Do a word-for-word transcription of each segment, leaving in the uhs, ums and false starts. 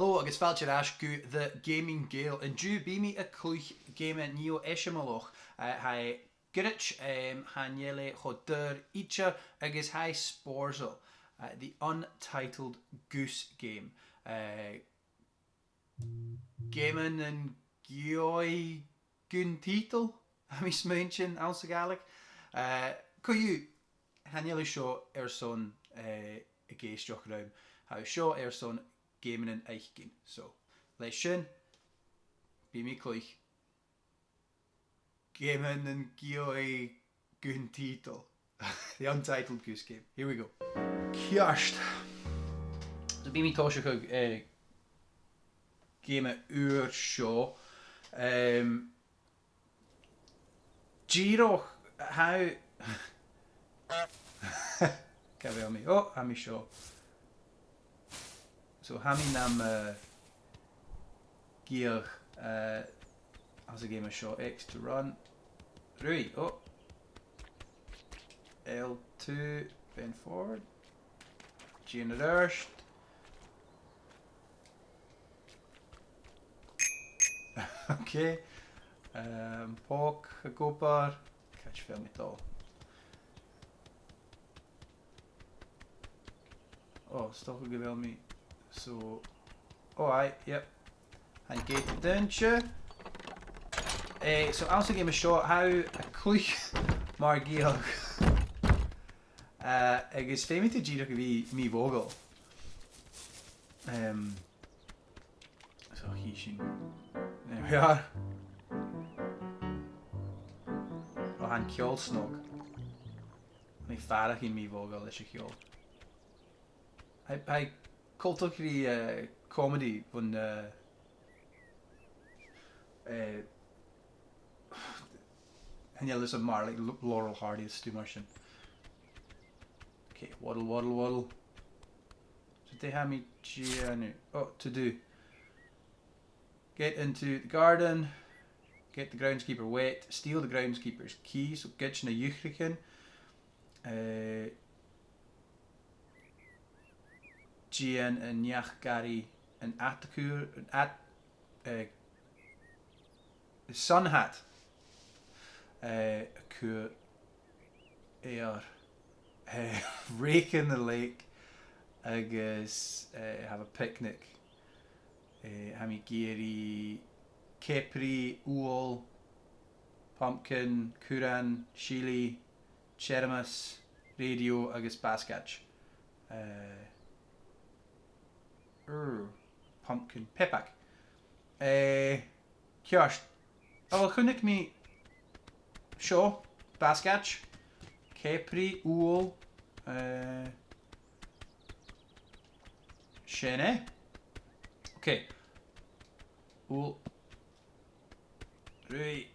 Hello agus fàilte air ais gu The Gaming Gael. An-diugh bidh mi a' cluich geama neo-eisimeileach. Eh, tha e goirid, em, chan eil e cho daor idir agus tha e spòrsail. Eh, The Untitled Goose Game. Eh, geama nan geòidh gun tiotal, tha mi a' smaointinn, anns a' Ghàidhlig. Eh, co-dhiù, chan eil seo airson, eh, ag èisteachd rium. Tha seo airson geamannan fhaicinn. So, leis sin, bidh mi a' cluich geama nan geòidh gun tiotal. The Untitled Goose Game. Here we go. Ceart. So, bidh mi a' tòiseachadh, eh, geama ùr seo. Em, dìreach, how, càit a bheil mi? Oh, tha mi seo. So, tha mi nam, eh, gèadh, eh, anns a' gheama seo, X to run. Ruith, oh. L two, bend forward. Dèan air adhart. Okay. Um, pòg ag obair. Càit a bheil mi a' dol? Oh, 's dòcha gu bheil mi. So, oh, aye, yep. Tha an gate dùinte. Eh, so, anns a' gheama seo, tha thu a' cluich mar gheàrr. Eh, agus feumaidh tu dìreach a bhith mì-mhodhail. Em, so, chì sinn. There we are. Oh, tha an ceòl snog. Tha mi a' faireachdainn mì-mhodhail leis a' cheòl. Tha, tha e coltach ri, eh, comedy bhon, eh, eh, chan eil fhios agam mar, like, L-, Laurel Hardy is stuth mar sin. Okay, waddle, waddle, waddle. So dè tha mi a' dèanamh? Oh, to do. Get into the garden. Get the groundskeeper wet. Steal the groundskeeper's key. So, goid na iuchraichean. Eh, dèan an neach-gàrraidh an ad a chur, an ad, eh, sun hat, eh, a chur air, eh, rake in the lake agus, eh, have a picnic. Eh, tha mi ag iarraidh ceapairí, ubhal, pumpkin, curran, silidh, teirmeas, rèidio agus basgaid. Eh, ur, pumpkin, peapag. Eh, ceart. Oh, well, chunnaic mi seo, basgaid, ceapairí, ubhal, eh, sin e. Okay. Ubhal. Ruith.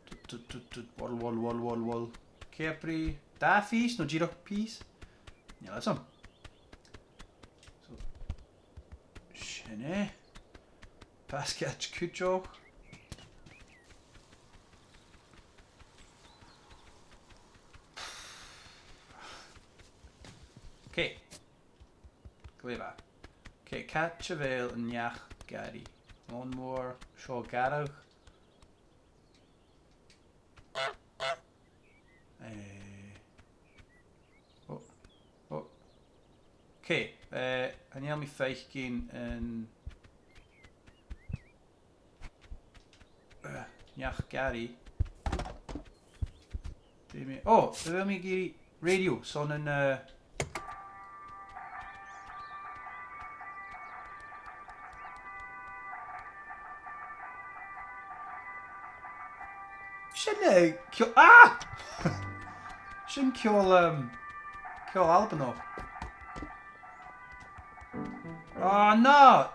Tut, tut, tut, tut. Waddle, waddle, waddle, waddle, waddle. Ceapairí. Dà phìos no dìreach pìos? Chan eil fhios agam. So, sin e. Basgaid cuideachd. Okay. Glè mhath. Okay, càit a bheil an neach-gàrraidh? Lawnmower, seo gàrradh. Eh, oh, oh. Okay, eh, chan eil mi a' faicinn an, eh, neach-gàrraidh. Dè mi, oh, a bheil mi ag iarraidh rèidio, son an, eh, sin, eh, ceò-, ah! Sin ceòl, um, ceòl Albannach. Ah, no!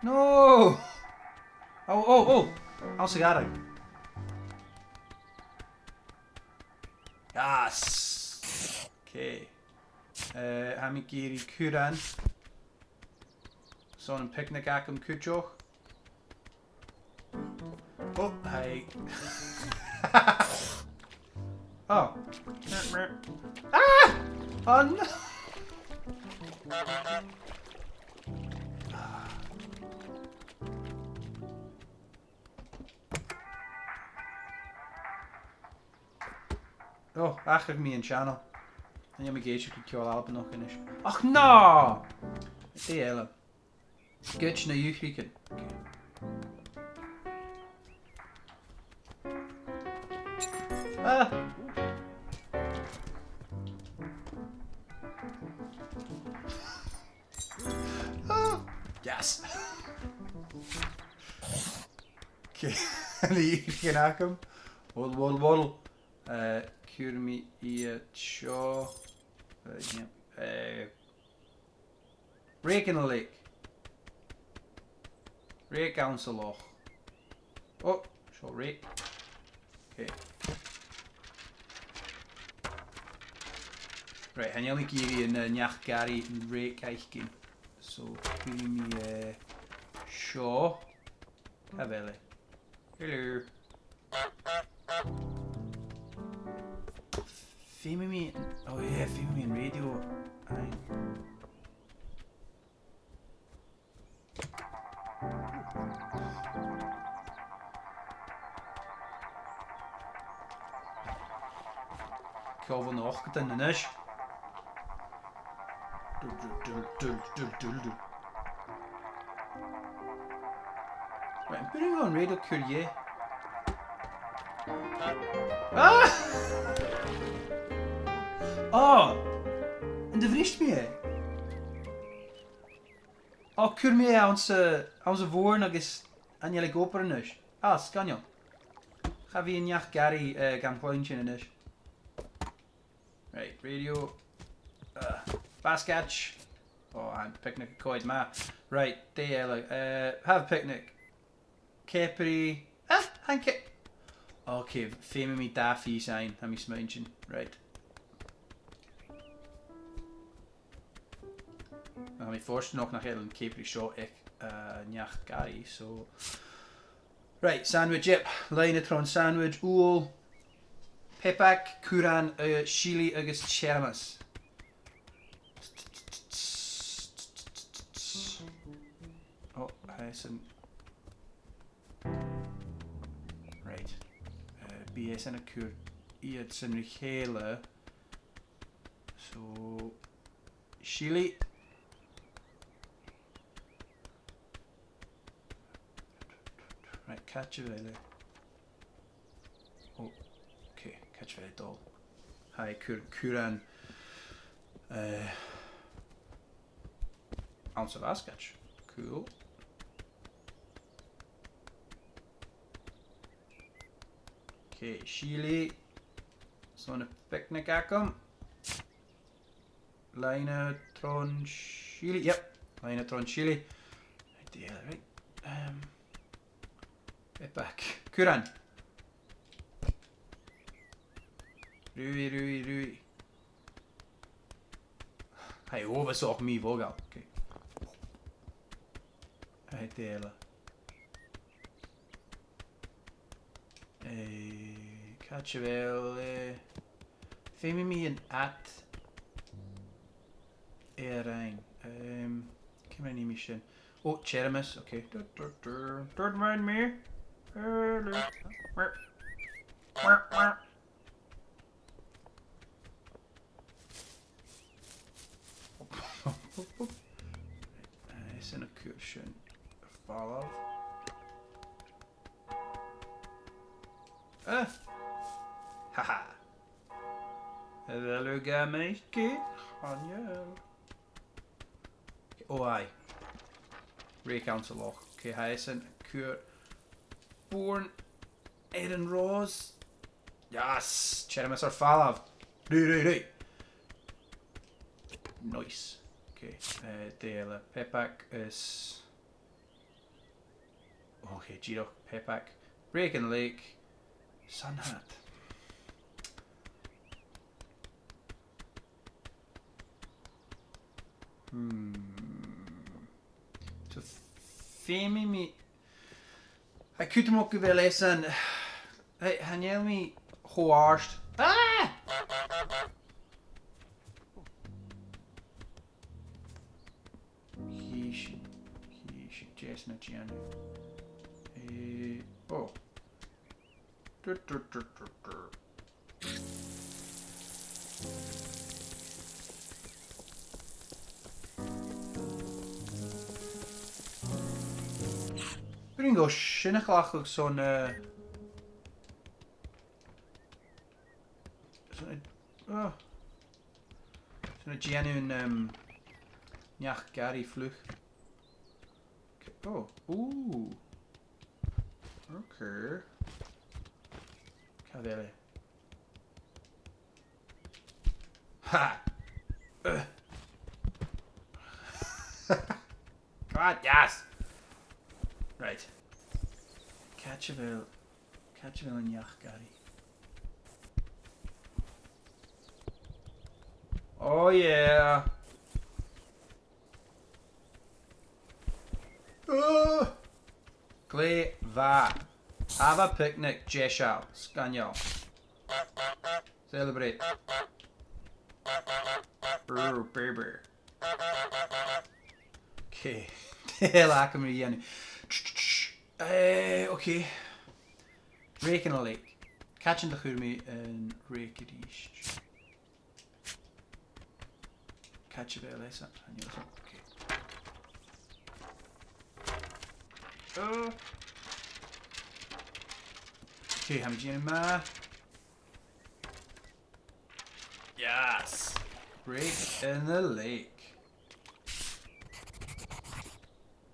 No! Oh, oh, oh! Anns a' ghàrradh. Yes! Okay. Eh, tha mi ag iarraidh curran. Son am picnic agam cuideachd. Oh, hi. Oh, Ah! Oh no! Oh, ach, tha mi an channel. Chan eil mi ag èisteachd ri ceòl Albannach a-nis. Ach no! Dè eile? Sgiolt nan Iuchraichean. Ah! Ah! Yes! Okay, na h-iuchraichean agam. Waddle, waddle, waddle. Eh, cuiridh mi iad seo. Eh, yeah. Eh, rèic anns an lake. Rèic anns an loch. Oh, seo rèic. Okay. Right, chan eil mi ag iarraidh an, eh, neach-gàrraidh an rèic fhaicinn. So, cuiridh mi, eh, seo. Càit a bheil e? Hello. Feumaidh mi, oh yeah, feumaidh mi an radio. Aye. Ceòl bho na ochdadan a-nis. Dul, dul, dul, dul, dul, dul, dul. Right, am b' urrainn dhomh an radio a chur dheth? Ah! Oh! An do bhrist mi e? Oh, chuir mi e anns a', anns a' bhùrn agus chan eil e ag obair a-nis. Ah, sgoinneil. Cha bhi an neach-gàrraidh, eh, gam chluinntinn a-nis. Right, radio. Uh, basgaid. Oh, tha am picnic a' coimhead math. Right, dè eile? Uh, tha am picnic. Ceapairí. Ah, tha an ce-, okay, feumaidh mi dà phìos fhaighinn, tha mi a' smaointinn. Right. Tha mi fortanach nach eil an ceapairí seo aig, uh, neach-gàrraidh, so. Right, sandwich, yep. Loidhne tron sandwich, ubhal, peapaig, curran, uh, silidh agus tearmas. Oh, tha sin. Right. Uh, bidh sin a' cur iadsan ri chèile. So, silidh. Right, càit a bheil e? Oh, okay, càit a bheil e a' dol? Tha e a' cur-, curran, eh, anns a' bhasgaid. Cool. Okay, silidh. Son a' phicnic agam. Loidhne tron silidh. Yep. Loidhne tron silidh. Right there, right. Um, peapaig. Curran. Ruith, ruith, ruith. Tha e uabhasach mì-mhodhail. Okay. Right there. Eh, càit a bheil, eh, feumaidh mi an ad air fhaighinn. Ehm, ciamar a nì mi sin? Oh, tearmas, okay. Dur, dur, dur. Don't mind me. Hello. Eh, sin a' cur sin air falbh. Ah! Ha ha! A bheil thu ga fhaicinn? Chan eil. Oh, aye. Rèic anns an loch. Okay, tha sin a' cur bùrn air an ròs. Yes! Tearmas air falbh. Ruith, ruith, ruith. Nice. Okay, eh, dè eile? Peapaig is, okay, dìreach peapaig. Rèic an lèig. Sun hat. Hmm. So, feumaidh mi, tha e cudromach gu bheil esan, hey, chan eil mi cho àrd. Ah! Dè as urrainn dhomh a dhèanamh? Eh, oh. Dur, dur, dur, dur, dur. Bhruidhinn gu sin a chleachdadh son, eh, son, eh, oh. Son a' dèanamh an, um, neach-gàrraidh fliuch. Okay. Oh, ooh. Okay. Càit a bheil e? Ha! Ugh. God, yes! Right. Càit a bheil, càit a bheil an neach-gàrraidh? Oh yeah. Oh. Glè mhath. Have a picnic, deiseil. Sgoinneil. Celebrate. Brr, brr, brr. Okay. Tha e a' leum a dhèanamh. Eh, okay. Rèic anns an lèig. Càit an do chuir mi an rèic a-rithist? Càit a bheil e? Chan eil fhios agam. Okay. Oh. Okay, tha mi a' dèanamh math. Yes. Rèic anns an lèig.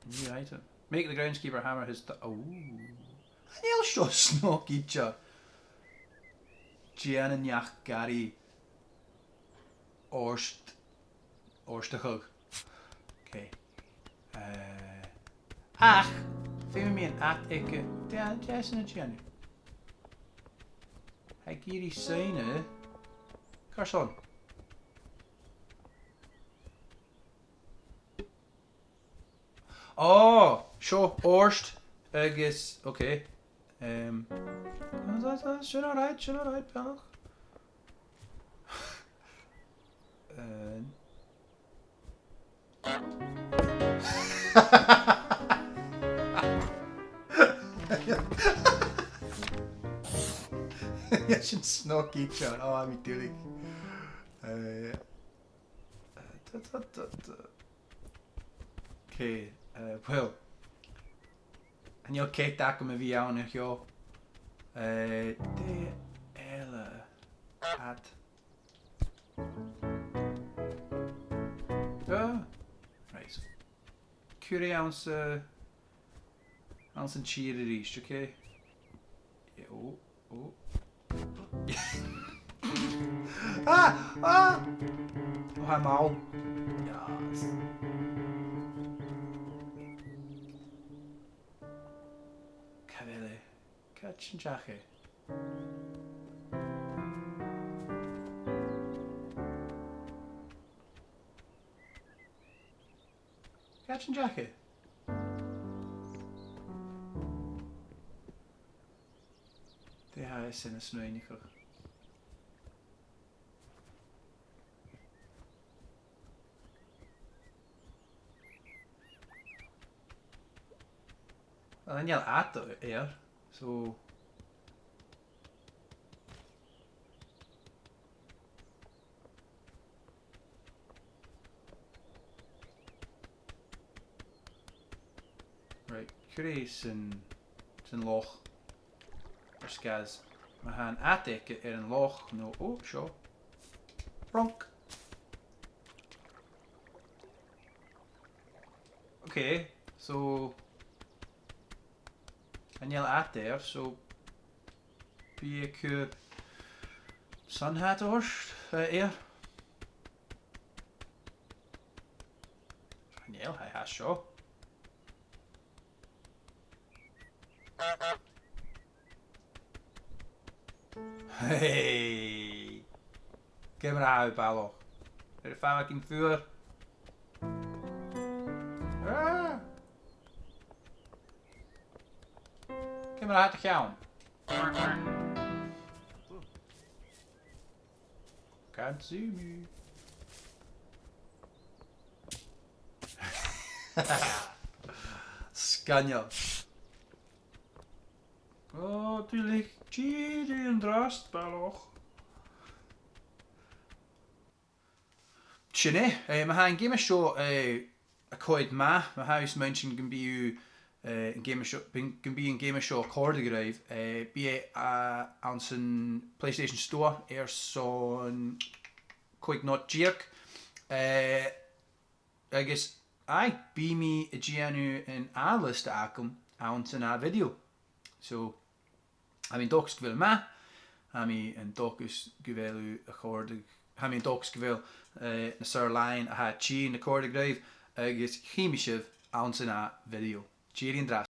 New item. Make the groundskeeper hammer his th-, ooh. Chan eil seo snog idir. Dèan an neach-gàrraidh òrd-, òrdachadh. Okay. Eh, ach, feumaidh mi an ad aige, dè, dè as urrainn dhomh a dhèanamh? Tha e ag iarraidh soidhne. Carson? Oh, seo òrd agus, okay. Um, that's, that's, that's, sin all right, sin all right, beannachd. Uh, sin snog idir, oh, tha mi duilich. Uh, uh, da, da, da, da. Okay, eh, well. Chan eil cead agam a bhith ann an seo. Eh, dè eile? Ad. Ah, right. Cuir e anns a', anns an tìr a-rithist, okay? Yeah, oh. Oh. Ah! Ah! Oh, tha e mall. Yes. Càit a bheil e? Càit an deach e? Càit an deach e? Dè tha e sin a' smaoineachadh? Well, chan eil ad air, so. Right, cuir e san, san loch. Air sgàth 's ma tha an ad aige air an loch, no, oh, seo. Bronc. Okay, so, chan eil ad air, so bidh e a' cur sun hat ort, eh, air. Chan eil, tha e seo. Hey! Ciamar a tha thu, a bhalach? Air fàgail fuar? Ah! Ciamar a tha do cheann? Can't see me. Sgoinneil. Ò, duilich, tìoraidh an-dràsta, balach. Sin e, eh, ma tha an geama seo, eh, a' coimhead math, ma tha thusa a' smaointinn gum bi thu, eh, an geama seo, bin-, gum bi an geama seo a' còrdadh ribh, eh, bidh e, ah, anns an PlayStation Store airson còig not deug. Eh, agus, aye, bidh mi a' dèanamh an ath liosta agam anns an ath video. So, tha mi an dòchas gu bheil e math, tha mi an dòchas gu bheil thu a' còrdadh, tha mi an dòchas gu bheil, eh, na saor-làithean a tha a' tighinn a' còrdadh ribh, agus chì mi sibh anns an ath video. Tìoraidh an-dràsta.